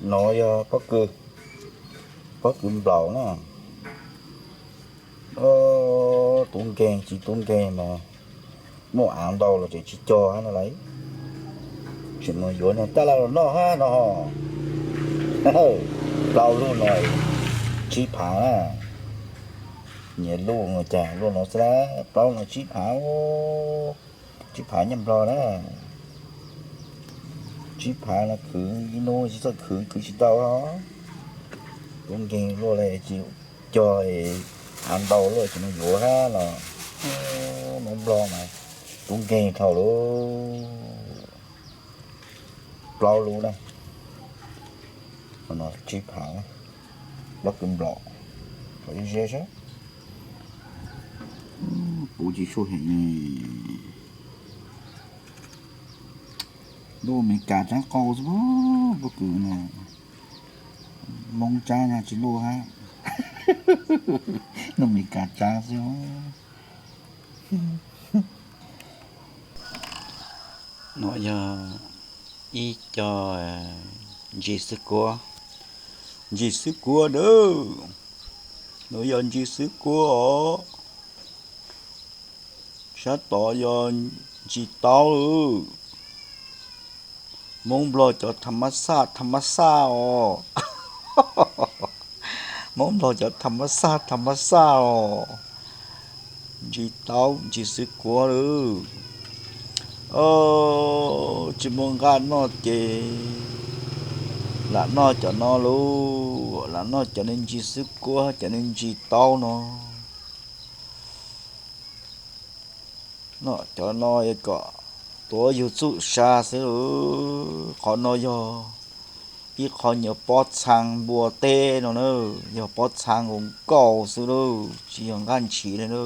No yog pob kws, pob kws nplaum na. Tub nkeeg tsis tub nkeeg mas muaj av ntau los tseem tsis cog hab no lauj. Tseem mus yuav niag taj laj los noj hab no. Plaub lub no tsib phav na. Nyias lub no cas luaj no xwb na, plaub no tsib phav, tsib phav nyob Nplog na. Tsib phav no khwv ib hnub tsis txawj khwv, khwv tsis tau. Tub nkeeg luaj li tsis cog, av ntau luaj tsis mus yuav hab los. Nub Nplog mas tub nkeeg dhau lauj. Plaub lub na, no tsib phav, plaub kws nplaum, kom ze ze sab. Puv tsis tshua heev. Lub Amelikas tsab qau xwb, pob kws no, Hmoob tsab no tsis luaj hab. Lub Amelikas tsab xwb. No yog ib co ntsis xwb kuab, ntsis xwb kuab nawb. No yog ntsis xwb kuab os. Sab tod yog ntsis taub lawm. Hmoob Nplog cov tham mab xaj tham mab xaj os. Hmoob Nplog cov tham mab xaj tham mab xaj os. Ntsis taub ntsis xwb kuab lawm. Tsis muaj nqaj noj ces lam noj cov no lauj, lam noj cov ntsis xwb kuab, cov ntsis taub no. Noj cov no kom tuav yug txuj sa xwb lauj. Qhov no yog ib qho nyuag pob txhaa npua teb no na, yog pob txhaa nkaus nkaus xwb lauj, tsis yog nqaj ntshiv li na.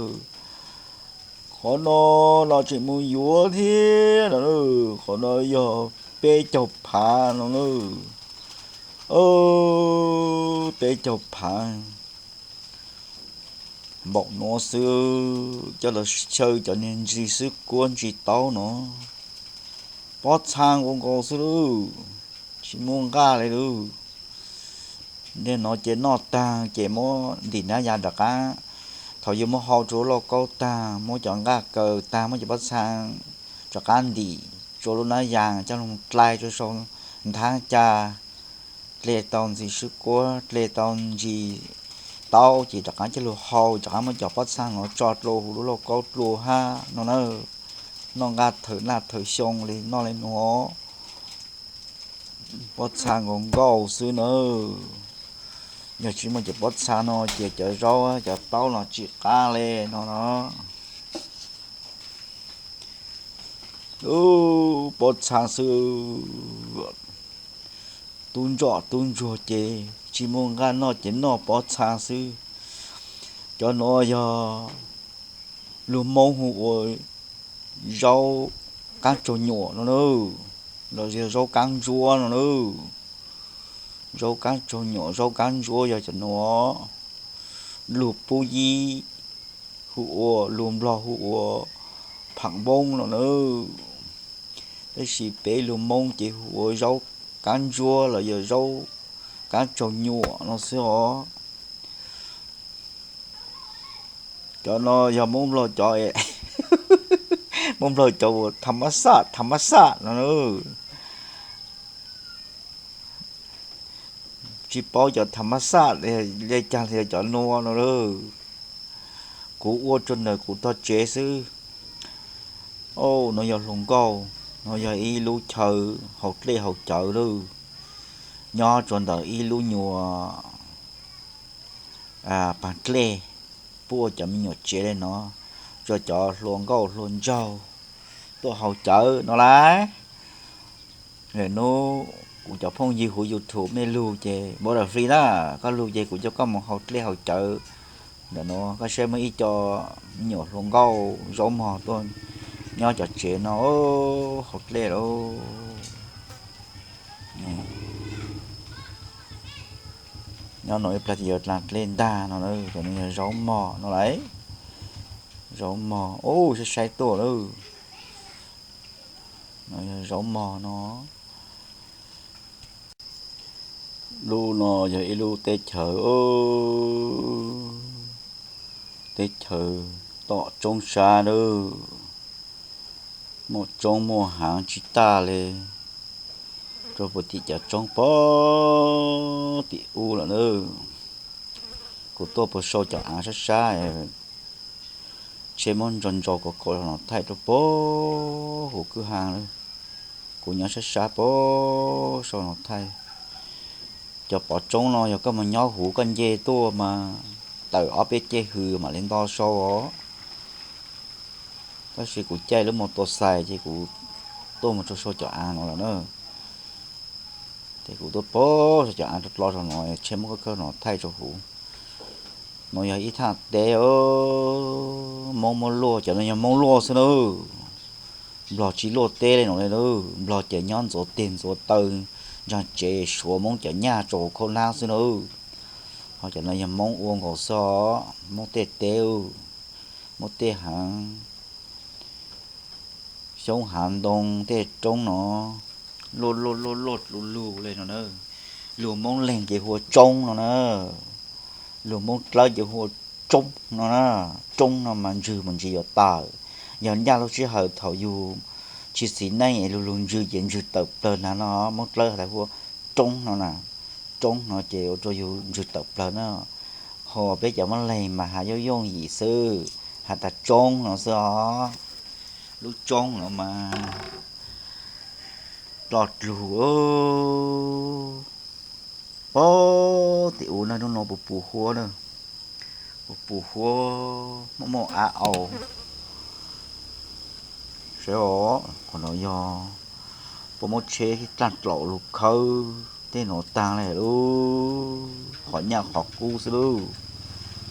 Qhov no los tseem mus yuav thiab no na. Qhov no yog peb caug phav no na. Peb caug phav npaum no xwb, coj los xyaw cov niag ntsis xwb kuab ntsis taub no. Pob txhaa nkaus nkaus xwb lauj, tsis muaj nqaj li lauj. Niag no ces noj taag ces muab ntim nab ya rov qab. Thaum yus muab hau rua lub lauj kaub taag, muab cov nqaj kaw taag, muab cov pob txhaa rov qab ntim rua lub nab ya, coj lug dlai rua sau nthab ca, dle tau ntsis xwb kuab, dle tau ntsis taub ces rov qab coj lug hau, rov qab muab cov pob txhaa no tso dlua huv lub lauj kaub dlua hab no na. Noj nqaj thawm naj thawm xyoo li noj li nuav. Pob txhaa nkaus nkaus xwb na. Yog tsis muaj cov pob txhaa no ces cov zaub cov taub los tsis qab li no na. Pob txhaa xwb. Tub ntsuag tub ntsuag ces tsis muaj nqaj noj ces noj pob txhaa xwb. Cov nuav yog lug Moob hu ua zaub qaab tsaug nyuam no na, los yog zaub qaab ntsuab no na. Zaub qaab tsaug nyuam zaub qaab ntsuab yog cov nuav. Lug Pub Yib hu ua, lug Nplog hu ua pham npoob no na. Tab sis peb lug Moob ces hu ua zaub qaab ntsuab los yog zaub qaab tsaug nyuam no xwb os. Cov no yog Moob Nplog cov, Moob Nplog cov uas tham mab xaj tham mab xaj no na. Tsis paub cov tham mab xaj le caag li cov nuav no lawm. Kuv ua rua ntawm kuv tog tsev xwb. No yog hluas nkauj, no yog ib lub chaw haus dlej haus cawv lawm. Nyob rua ntawm ib lub nyuas paag dlej, pub ua cov me nyuam tsev le no, rua cov hluas nkauj hluas nraug tuaj haus cawv no lauj. Lwm hnub kuv cov phooj ywg huv YouTube mej lug ces npav dam free na, koj lug ces kuv coj koj mus haus dlej haus cawv. Ntawm nuav koj saib muaj ib co me nyuam hluas nkauj zaub mog tuaj nyob cov tsev no haus dlej lauj. Nyob no ib plag yuav dlaag dlej ntag no, cov no yog zaub mog no lauj. Zaub mog, ub, saib saib tuaj lawm. No yog zaub mog no. Lub no yog ib lub teb chaws, teb chaws tom roob sab lawm, muaj roob muaj haav tsis tag li, rau puag tim cov roob pog tim ub lawm na. Kuv tuaj puag sau cov aav sab sab, tsheb muab ntsaus ntsaus kom kaum no thaij rau pog huv kwj ha lawm. Kuv nyob sab sab pog sau no thaij. Cov pov roob no yog koj mus nyob huv koj nce tuaj mas tawm ob peb ceg hws mam li nto sau os. Tab sis kuv caij lub mos tos xais ces kuv tuaj mus rau sau cov aav no lawm na. Ces kuv tuaj pog sau cov aav rau dlo rau no, tsheb muab kawg kawg no thaij rau huv. No yog ib thaj teb, Moob muab luaj, cov no yog Moob luaj xwb na. Nplog tsis luaj teb li no li na. Nplog ces nyob ntxuav teg ntxuav taw ntsaag tsev, Suav Moob cov nyaj tsaus khaub hlab xwb na. Ho cov no yog Moob ua nkaus xwb os, Moob tej teb, Moob tej haav, xyoob haav ntoo tej roob no, luaj luaj luaj luaj lug lug li no na. Lug Moob Leeg ces hu ua Tsoob no na, lug Moob Dlawb ces hu ua Tsoob no na. Tsoob no mas ntswg mus ntsis yuav tawm, yog ncaj lub sij hawm thaum yus tsis txiv neej es lug lug ntswg ces ntswg tawm plawg na no, Moob Dlawb has tas hu ua Tsoob no na. Tsoob no ces ua rau yus ntswg tawm plawg na. Ho peb cov Moob Leeg mas has yooj yooj yim xwb, has tas Tsoob no xwb os. Lub Tsoob no mas dloj dlug pog tim ub na, hnub no puas pus huab na, puas pus huab muaj muaj av au. Saib os, qhov no yog puab muab tsheb tag dlaum lug khawb tej no taag le lub qhov nyaj qhov kub xwb lauj.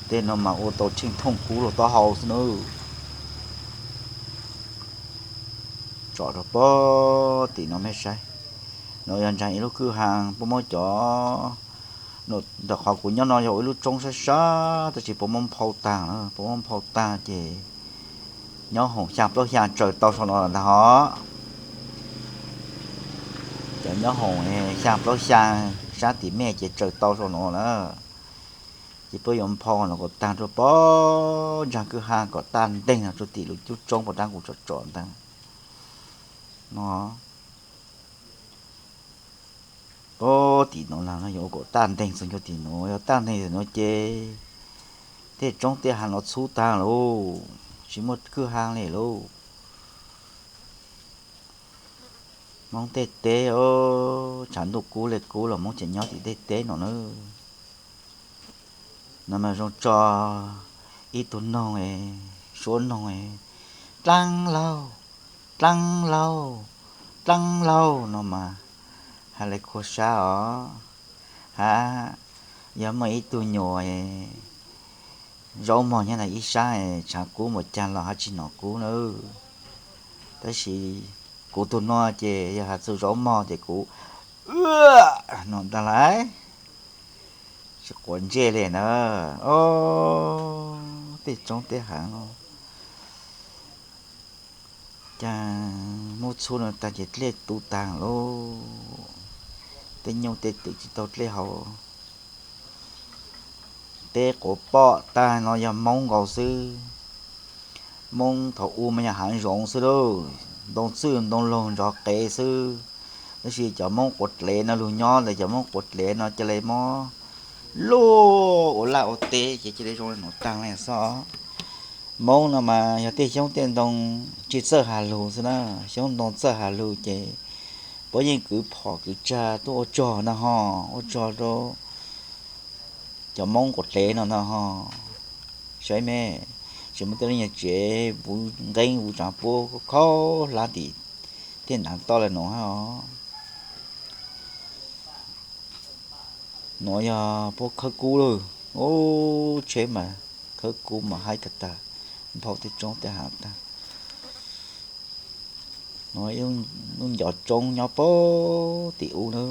Tej no mas ua tau tsheej thooj kub lug taub hau xwb nawb. Tsom rau pog tim no mej saib. No yog ntsaag ib lub kwj ha, puab muab cov, ntawm qhov kuv nyob no yog ua ib lub tsoob sab sab, tab sis puab muab nphau taag na, puab muab nphau taag ces nyob hoom xyaa plaub xyaa tsaws tau sau no lawm ntag hos. Cov nyob hoom xyaa plaub xyaa sab tim mej ces tsaws tau sau no na. Ces puab yuav nphau no kom taag rua pog ntsaag kwj ha kom taj nteeg no rua tim lub cub tsoob pog dlaab kuv tsom tsom ntaag no. Pog tim no na, no yuav ua kom taj nteeg txug nkaus tim nuav, yog taj nteeg txug nuav ces tej tsoob tej haav no txhub taag lauj, tsis muaj kwj ha le lauj. Moob tej teb, tshav ntuj kub le kub los Moob tseem nyob tim tej teb no na. No mas zoo tso ib tug noog, suab noog, dlaab laug, dlaab laug, dlaab laug no mas has le khuv sab os. Hab yog muaj ib tug nyuam zaub mog nyob ntawm ib sab, tshav kub npaum caag los hab tsis nov kub na. Tab sis kuv tug no ces yog has txug zaub mog ces kuv no ntag lauj. Tsis quav ntsej li na. Tej tsoob tej haav no cas muab txhub no taag ces dlej tu taag lauj. Tej nyuj tej twm tsis tau dlej haus. Teb quav pom taag no yog Moob nkaus xwb. Moob thaum u mas yog haav zoov xwb lauj, ntoo txwj ntoo laug nrov qev xwb. Tab sis cov Moob quav dlev no lug nyob ntawm cov Moob quav dlev no ca le mob luj ua laj ua teb ces ca le zoo le nuav taag le xwb. Moob no mas yog tej xyoob tej ntoo tsis txawj has lug xwb na, xyoob ntoo txawj has lug ces puab yeej kwv phom kwv tsav tuaj ua tsaug na ho, ua tsaug rau cov Moob quav dlev no na ho. Saib me, tsis muaj tej lub nyuag tsev vuv nqeeb vuv tsaav puab khaub hlab tim tej nav toj le nuav hab os. Nuav yog puab khawb kub lawm, ub, tsheb mas khawb kub mas haib tag tag, nphau tej tsoob tej haav tag. Nuav lub ncov tsoob nyob puag tim ub na.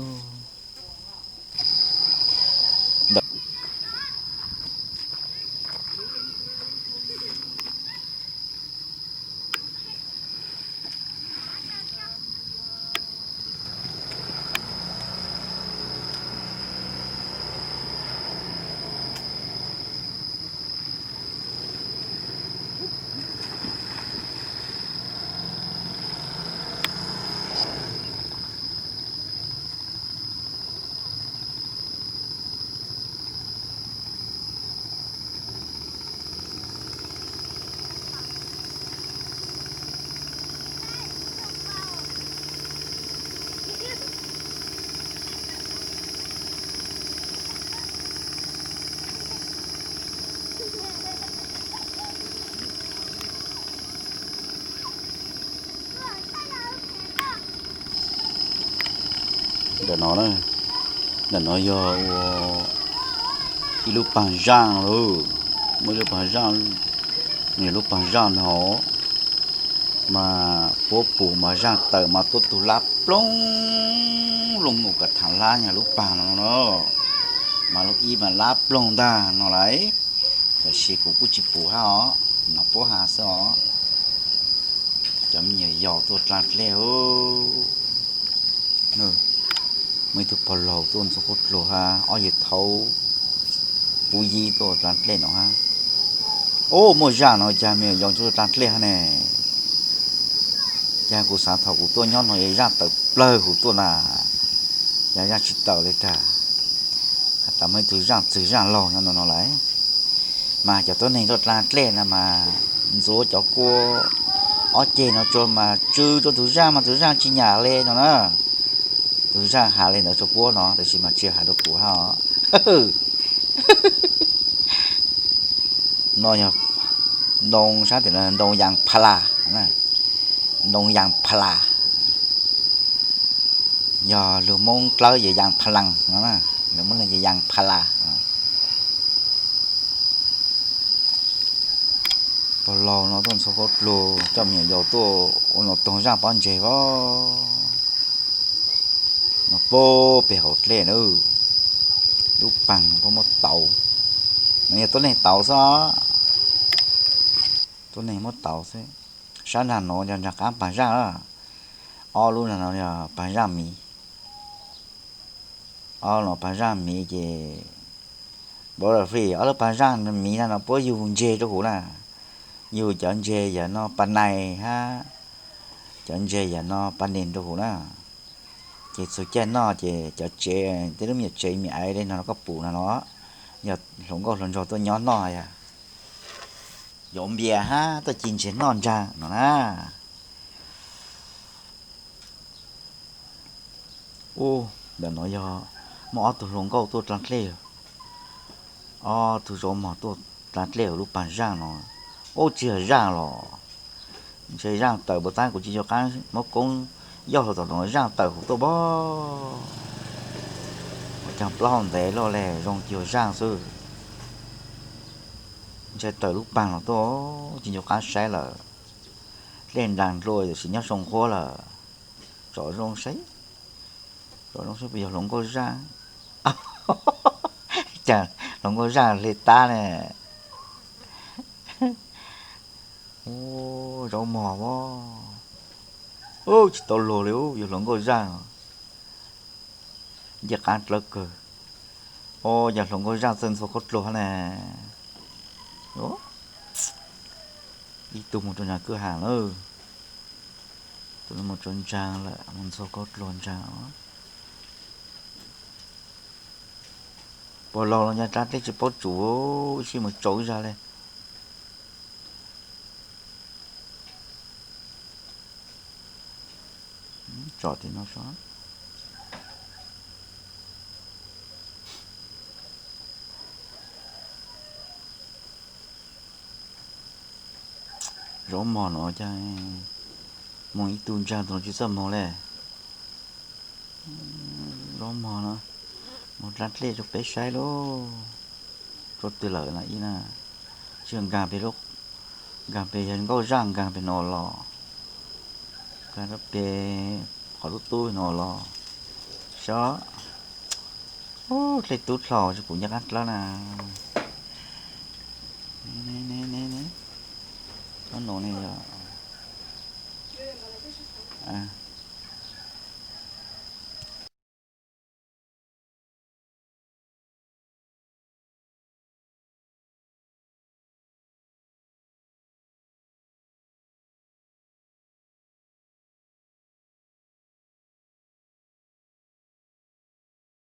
Ntawm no, ntawm no yog ua ib lub paag zaaj lauj, muaj ib lub paag zaaj, lub paag zaaj no mas puab pum mas zaaj tawm mas tuab tug lab ploog loo mus kav thaam lab nyag lub paag no no, mas lub ib mas lab ploog ntag no lauj. Tab sis kuv kuj tsis pum hab os, no puab has xwb os. Cov me nyuam yaus tuaj dlaa dlej, muaj ib tug pog laug tuaj ntxuag khaub dluag hab ob yawg thaub pub yib tuaj dlaa dlej no hab. Ub, muaj zaaj no cas me nyuam yaus tuaj dlaa dlej hab ne. Cas kuv xaav thaum kuv tuaj nyob no es zaaj tawm plawg huv tuaj na, cas zaaj tsis tawm le tag. Has tas muaj ib tug zaaj txwg zaaj laug nyob no no lauj. Mas cov tuab neeg tuaj dlaa dlej no mas ntxuav cov kua ob ceg no tsua mas tsw rua tug zaaj mas tug zaaj tsis nyam le no na. Tug zaaj has le ntawd rua puab no tab sis mas tsis has rua kuv hab os. No yog ntoo sab tim no ntoo Yas Pha Las, ntoo Yas Pha Las. Yog lug Moob Dlawb yog Yas Pha Las no, lug Moob Dlawb yog Yas Pha Las. Pog laug no tuaj ntxhua khaub dluag coj me nyuam yaus tuaj ua no toog zaaj pob ntseg os. No puag peg hauv dlej na, lub paag puab muab tauv, no yog tuab neeg tauv xwb os. Tuab neeg muab tauv xwb. Sab nraag no yog nraag qaab paag zaaj, ob lub nraag no yog paag zaaj miv. Ob lub paag zaaj miv ces, border free, ob lub paag zaaj miv no puab yug ntseg rua huv na, yug cov ntseg yam no pa nais hab cov ntseg yam no pa nes rua huv na. Ces txug caij noj ces cov tsev, tej lub me nyuam tsev me aiv le no koj pum no los yog hluas nkauj hluas nraug tuaj nyob noj yog yuav npias hab tuaj ci ntseg noj nraag no na. Ub, ntawm no yog muaj ob tug hluas nkauj tuaj dlaa dlej, ob tug zaub mog tuaj dlaa dlej lub paag zaaj no. Ub, tsis yog zaaj los, ntshe zaaj tawm puas tab kuv tsis nco qab muab koob yoj hlo tom no zaaj tawm huv tuaj pab. Ua caag plaub hau ntev luaj le zoo cuag zaaj xwb. Ntshe tawm lub paag los tuaj, tsis nco qab saib lawm. Dlej nraag dlua tam sis nyob soo quab lawm. Tsom zoo saib, tsom zoo saib puas yog hluas nkauj zaaj. Cas hluas nkauj zaaj hle tab ne. Ub, zaub mog as. Ub, tsis tau luag li, ub, yog hluas nkauj zaaj. Ncej qaab dlawb kawg. Ub, yog hluas nkauj zaaj txawj ntxhua khaub dluag hab ne. Ib tug moog rua nraag kwj haam lawm. Tus no moog rua ntsaag lawm, moog ntxhua khaub dluag ntsaag. Puas laug los ncaag dlaab dlej tsis paub tsum, ib sij moog tsau ib zag le. Tsom tim no so. Zaub mog no cas moog ib tug ntsaag tus no tsis txawj moog le. Zaub mog no, moog dlaab dlej rua peb saib lauj. Rua twg lawm na ib na. Tsis yog nkaag peg lub, nkaag peg yawg nkauj zaaj nkaag peg no los, nkaag rua peg qhov lub tub no los. Sob, dlej tub dlhau tsis pum ncaaj qaab dlawb na. Ob no ne yog